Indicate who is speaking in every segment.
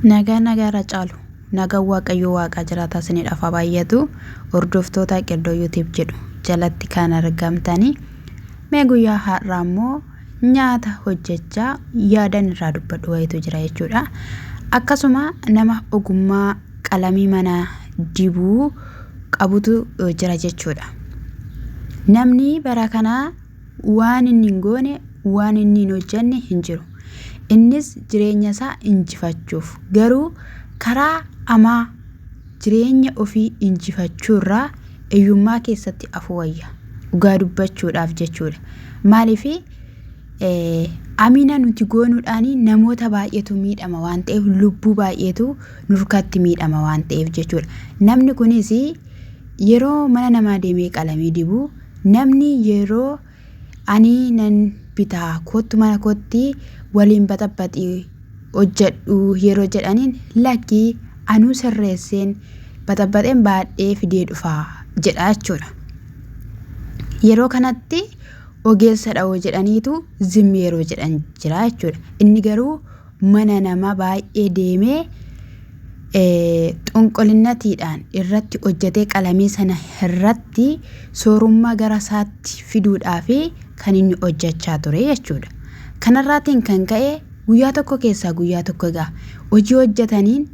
Speaker 1: Nagaa nagaarra caalu nagaan Waaqayyoo Waaqaa jiraataa isiniidhaaf haa baay'atu. Hordoftoota Qeddoo YouTube jedhu jalatti kan argamtanii mee guyyaa har'aa immoo nyaata hojjechaa yaadan irraa dubbadhu wayitu jira jechuudha. Akkasuma nama ogummaa qalamii mana dibuu qabutu jira jechuudha. Namni bara kanaa Waan inni hin goone, waan inni hin hojjenne hin jiru. Innis jireenya isaa injifachuuf. Garuu karaa hamaa jireenya ofii injifachuurraa hiyyummaa keessatti hafuu wayya. Dhugaa dubbachuudhaaf jechuudha. Maaliif amina nuti goonuudhaan namoota baay'eetu miidhama waan ta'eef lubbuu baay'eetu nurkatti miidhama waan ta'eef jechuudha. Namni kunis yeroo mana namaa deemee qalamii dibu Namni yeroo ani nan bitaa koottu mana kootti waliin baxabaxi hojjedhu yeroo jedhaniin lakki anuu sirreesseen baxabaxeen baadhee fidee dhufa jedha jechuudha. Yeroo kanatti ogeessa dha'oo jedhaniitu zimmi yeroo jedhan jira jechuudha. Inni garuu mana nama baay'ee deemee xonqolinnatiidhaan irratti hojjetee qalamii sana irratti soorummaa gara isaatti fiduudhaaf kan inni hojjechaa ture jechuudha. Kanarraatiin kan ka'e guyyaa tokko keessaa guyyaa tokko egaa hojii hojjetaniin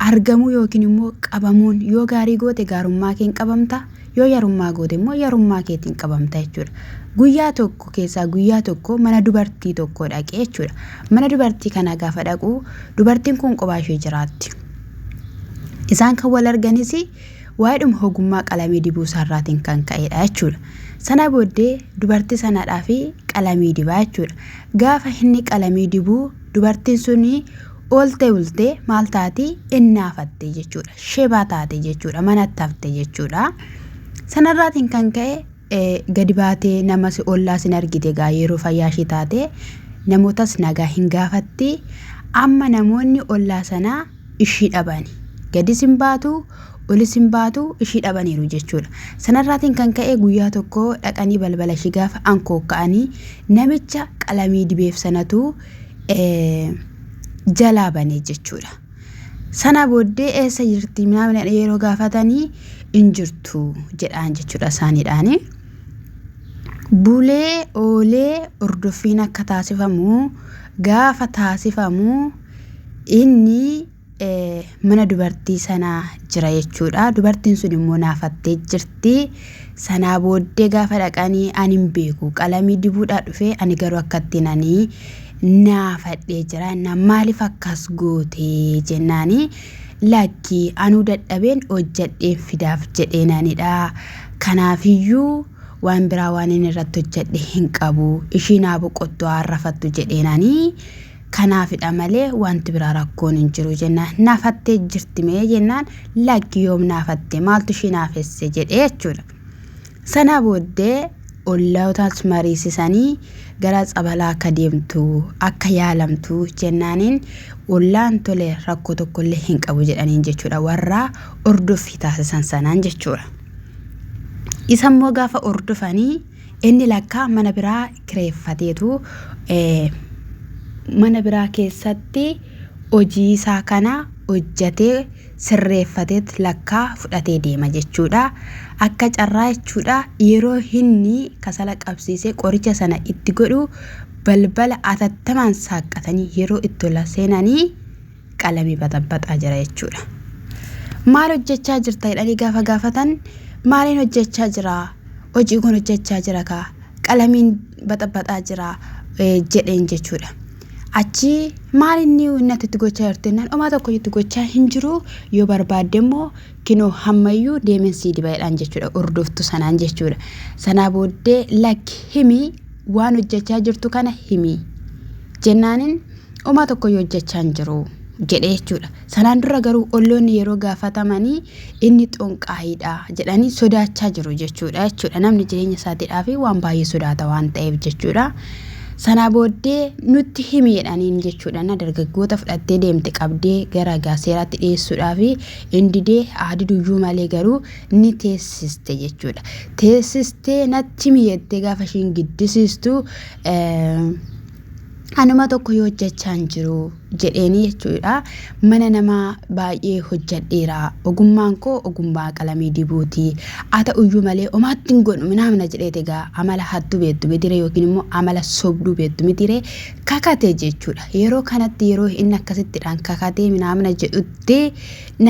Speaker 1: argamuu yookiin immoo qabamuun yoo gaarii goote gaarummaa keen qabamta yoo yarummaa goote immoo yarummaa keetiin qabamta jechuudha. Guyyaa tokko keessaa guyyaa tokko mana dubartii tokko dhaqe jechuudha. Mana dubartii kanaa gaafa dhaqu dubartiin kun qophaa ishee jiraatti. Isaan kan wal arganis waa'eedhuma ogummaa qalamii dibuu isaarraatiin kan ka'edha jechuudha. Sana booddee dubartii sanaadhaaf qalamii dibaa jechuudha. Gaafa inni qalamii dibuu dubartiin suni oolte bultee maal taati innaafatte jechuudha. Shebaa taate jechuudha. Manatti hafte jechuudha. Sanarraatiin kan ka'e gadi baatee nama si ollaa sin argite egaa yeroo fayyaa ishee taate namootas nagaa hin gaafatti. Amma namoonni ollaa sanaa ishii dhabani. Gadis hin baatu olis hin baatu ishii dhabaniiru jechuudha. Sanarraatiin kan ka'e guyyaa tokko dhaqanii balbala ishii gaafa ankookka'anii namicha qalamii dibeef sanatu jalaa bane jechuudha. Sana booddee eessa jirti minaamin yeroo gaafatanii hin jirtu jedhaan jechuudha isaaniidhaani. Bulee oolee hordoffiin akka taasifamu gaafa taasifamu inni mana dubartii sanaa jira jechuudha. Dubartiin sun immoo naafattee jirti. Sanaa booddee gaafa dhaqanii ani hin beeku qalamii dibuudhaa dhufee ani garuu akkattiin ani naafadhee jira. Jennaan maaliif akkas goote jennaani lakki anuu dadhabeen hojjedheen fidaaf jedheenanidha. Kanaafiyyuu waan biraa waan inni irratti hojjedhe hin qabu. Ishiin haa boqottu haa rafattu jedheenanii Kanaafidha malee wanti biraa rakkoon hin jiru jennaan naafattee jirti mee jennaan lakki yoom naafatte maaltu ishii naafesse jedhee jechuudha. Sana booddee ollootas mariisisanii gara tsabalaa akka deemtu akka yaalamtu jennaaniin ollaan tole rakkoo tokkollee hin qabu jedhaniin jechuudha warra hordoffii taasisan sanaan jechuudha. Isa immoo gaafa hordofanii Inni lakkaa mana biraa kireeffateetu mana biraa keessatti hojii isaa kana hojjatee sirreeffateet lakkaa fudhatee deema jechuudha. Akka carraa jechuudha yeroo inni kasala qabsiisee qoricha sana itti godhu balbala atattamaan saaqqatanii yeroo itti ol seenanii qalamii baxabaxaa jira jechuudha. Maal hojjechaa jirta jedhanii gaafa gaafatan maaliin hojjechaa jira? Hojii kun hojjechaa jira kaa qalamiin baxabaxaa jira jedheen jechuudha. Achi maal inni natti itti gochaa jirtu jennaan homaa tokko itti gochaa hin jiru yoo barbaadde immoo kinoo hammayyuu deemeen sii diba jedhaan jechuudha hordoftu sanaan jechuudha. Sanaa booddee lakki himi waan hojjechaa jirtu kana himi jennaanin Homaa tokkoyyuu hojjechaa hin jiru jedhe jechuudha. Sanaan dura garuu olloonni yeroo gaafatamanii inni xonqaayiidha jedhanii sodaachaa jiru jechuudha jechuudha. Namni jireenya isaatiidhaaf waan baay'ee sodaata waan ta'eef jechuudha. Sanaa booddee nutti himi jedhaniin jechuudha. Na dargaggoota fudhattee deemte qabdee gara egaa seeraatti dhiyeessuudhaaf hin didee haa diduyyuu malee garuu ni teessiste jechuudha. Teessistee natti himi jettee gaafa ishiin giddisiistu Anuma tokko yoo hojjechaa hin jiru jedheeni jechuudha. Mana namaa baay'ee hojjedheera. Ogummaan koo ogummaa qalamii dibuuti. Haa ta'uyyuu malee homaatti hin godhu minaamina jedheeti egaa amala hattuu beektu mitire yookiin immoo amala sobduu beektu mitire kakate jechuudha. Yeroo kanatti yeroo inni akkasittidhaan kakatee minaamina jedhutti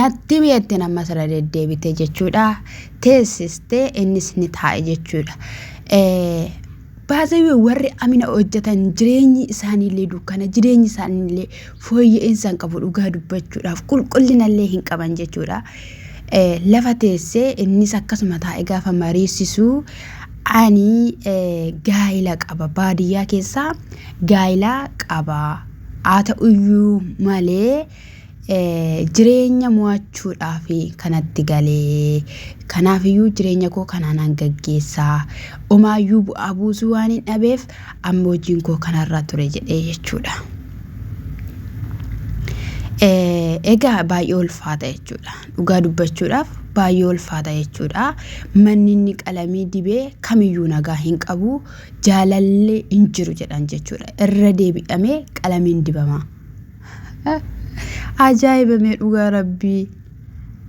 Speaker 1: natti mi'atte amma sirra deddeebite jechuudha. Teessiste innis ni taa'e jechuudha. Baay'ee warri amina hojjetan jireenyi isaaniillee dukkana jireenyi isaaniillee fooyya'insa hin qabu dhugaa dubbachuudhaaf qulqullinallee hin qaban jechuudha. Lafa teessee innis akkasuma taa'ee gaafa mariisisu ani gaa'ila qaba baadiyyaa keessaa gaa'ila qaba haa ta'uyyuu malee jireenya mo'achuudhaaf kanatti galee kanaafiyyuu jireenya koo kanaanan gaggeessaa omaayyuu bu'aa buusuu waan hin dhabeef amma hojiin koo kanarra ture jedhee jechuudha. Egaa baay'ee ulfaata jechuudha. Dhugaa dubbachuudhaaf baay'ee ulfaata jechuudha. Manni inni qalamii dibee kamiyyuu nagaa hin qabu jaalalli hin jiru jedhan jechuudha. Irra deebi'amee qalamiin dibama. Ajaa'ibamee dhugaa rabbii.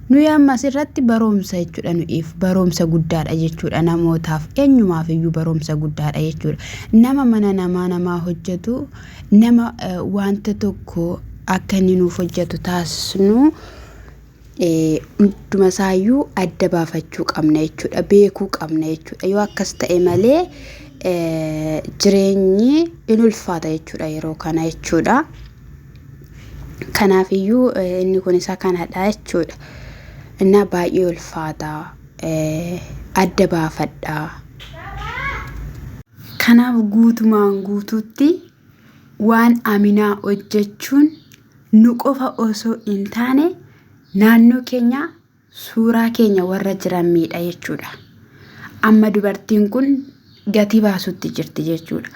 Speaker 1: Nuyi amma asirratti baroomsa jechuudha nuyiif baroomsa guddaadha jechuudha namootaaf eenyumaaf iyyuu baroomsa guddaadha jechuudha. Nama mana namaa namaa hojjetu nama wanta tokko akka inni nuuf hojjetu taasisnu hunduma isaayyuu adda baafachuu qabna jechuudha beekuu qabna jechuudha yoo akkas ta'e malee jireenyi in ulfaata jechuudha yeroo kana jechuudha. Kanaafiyyuu inni kun isa kanadha jechuudha. Innaa baay'ee ulfaata adda baafadha. Kanaaf guutumaan guutuutti waan aminaa hojjechuun nu qofa osoo hin taane naannoo keenya suuraa keenya warra jiran miidha jechuudha. Amma dubartiin kun gatii baasutti jirti jechuudha.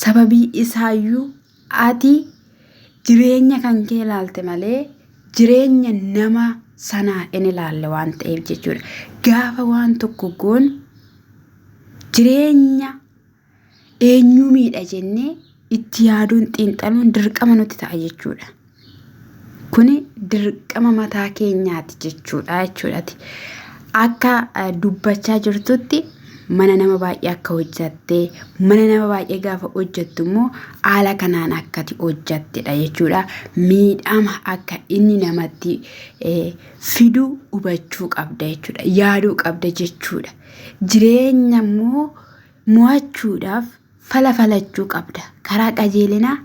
Speaker 1: Sababii isaayyuu ati jireenya kan kee ilaalte malee jireenya nama sanaa hin ilaalle waan ta'eef jechuudha. Gaafa waan tokko goonu jireenya eenyuu miidha jennee itti yaaduun xiinxaluun dirqama nutti ta'a jechuudha. Kuni dirqama mataa keenyaati jechuudha jechuudhaati. Akka dubbachaa jirtutti mana nama baay'ee akka hojjatte mana nama baay'ee gaafa hojjettu immoo haala kanaan akkati hojjattedha jechuudha. Miidhama akka inni namatti fidu hubachuu qabda jechuudha. Yaaduu qabda jechuudha. Jireenya immoo mo'achuudhaaf fala falachuu qabda. Karaa qajeelinaa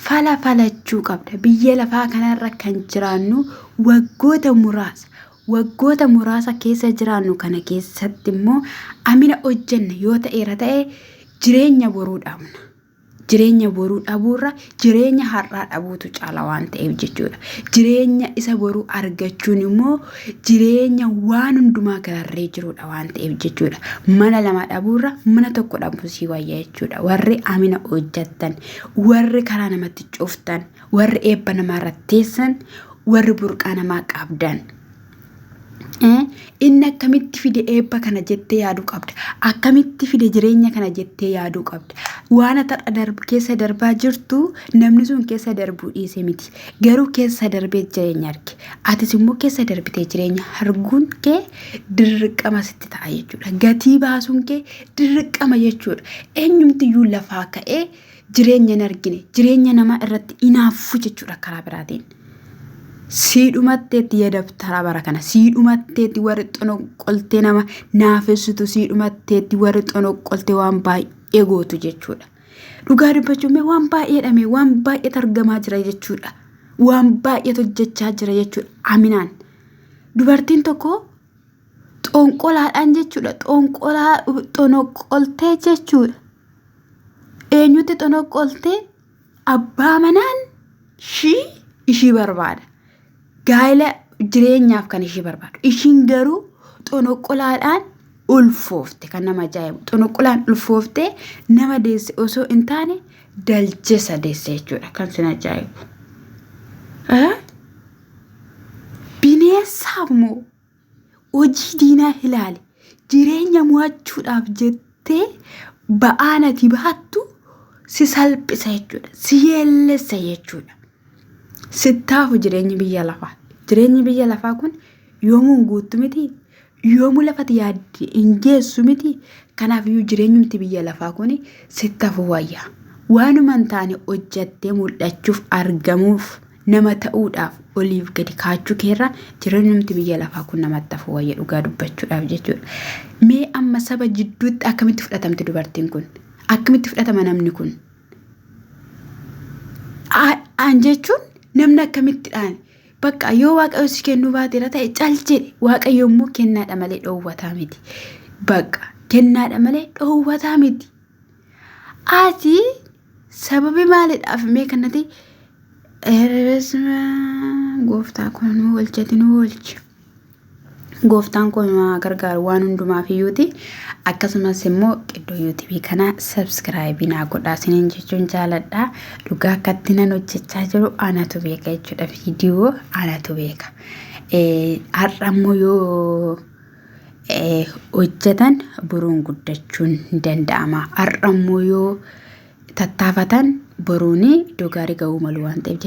Speaker 1: fala falachuu qabda. Biyya lafaa kanarra kan jiraannu waggoota muraasa. Waggoota muraasa keessa jiraannu kana keessatti immoo amina hojjenna yoo ta'eera ta'e jireenya boruu dhabna. Jireenya boruu dhabuurra jireenya har'aa dhabuutu caala waan ta'eef jechuudha. Jireenya isa boruu argachuun immoo jireenya waan hundumaa gararree jirudha waan ta'eef jechuudha. Mana lama dhabuurra mana tokko dhabuu sii wayya jechuudha. Warri amina hojjettan, warri karaa namatti cuftan, warri eebba namaarra teessan, warri burqaa namaa qabdan. Inni akkamitti fide eebba kana jettee yaaduu qabda. Akkamitti fide jireenya kana jettee yaaduu qabda. Waan ati har'a keessa darbaa jirtu namni sun keessa darbuu dhiise miti. Garuu keessa darbee jireenya arge. Atis immoo keessa darbitee jireenya arguun kee dirqama sitti ta'a jechuudha. Gatii baasuun kee dirqama jechuudha. Eenyumtiyyuu lafaa ka'ee jireenya hin argine jireenya namaa irratti inaaffuu jechuudha karaa biraatiin. Sii dhumatteetti ya dabtara bara kana sii dhumatteetti warri xonoqqoltee nama naafessitu sii dhumatteetti warri xonoqqoltee waan baay'ee gootu jechuudha. Dhugaa dubbachuun mee waan baay'eedha mee waan baay'eetu argamaa jira jechuudha. Waan baay'eetu hojjechaa jira jechuudha. Aminaan dubartiin tokko xonqolaadhaan jechuudha xonqolaa xonoqqoltee jechuudha. Eenyutti xonoqqoltee abbaa manaan ishii ishii barbaada. Gaa'ela jireenyaaf kan ishii barbaadu. Ishiin garuu xonoqqolaadhaan ulfoofte kan nama ajaa'ibu. Xonoqqolaan ulfooftee nama deesse osoo hin taane daljesa deesse jechuudha kan sin ajaa'ibu. Bineensaaf moo hojii diinaa ilaali. Jireenya mo'achuudhaaf jettee ba'aan ati baattu si salphisa jechuudha. Si yeellessa jechuudha. Sittaafu jireenyi biyya lafaa. Jireenyi biyya lafaa kun yoomuu hin guuttu miti. Yoomuu lafati yaadde hin geessu miti. Kanaaf iyyuu jireenyumti biyya lafaa kun sittafu wayya. Waanuma hin taane hojjattee mul'achuuf argamuuf nama ta'uudhaaf oliif gadi kaachuu keerra jireenyumti biyya lafaa kun namatti hafu wayya dhugaa dubbachuudhaaf jechuudha. Mee amma saba jidduutti akkamitti fudhatamti dubartiin kun? Akkamitti fudhatama namni kun? An jechuun namni akkamittidhaan bakka yoo waaqayyo si kennuu baateera ta'e cal jedhe waaqayyo immoo kennaadha malee dhoowwataa miti. Bakka kennaadha malee dhoowwataa miti. Ati sababi maaliidhaaf mee kanatti gooftaa kun nu oolchati nu oolchi. Gooftaan koo nu haa gargaaru waan hundumaaf iyyuuti. Akkasumas immoo qiddoo yuutuubii kana sabskiraayibii naa godhaa isiniin jechuun jaaladha. Dhugaa akkatti nan hojjechaa jiru anatu beeka jechuudha. Viidiyoo anatu beeka. Har'a immoo yoo hojjetan boruun guddachuun ni danda'ama. Har'a immoo yoo tattaafatan boruun iddoo gaarii ga'uu malu waan ta'eef.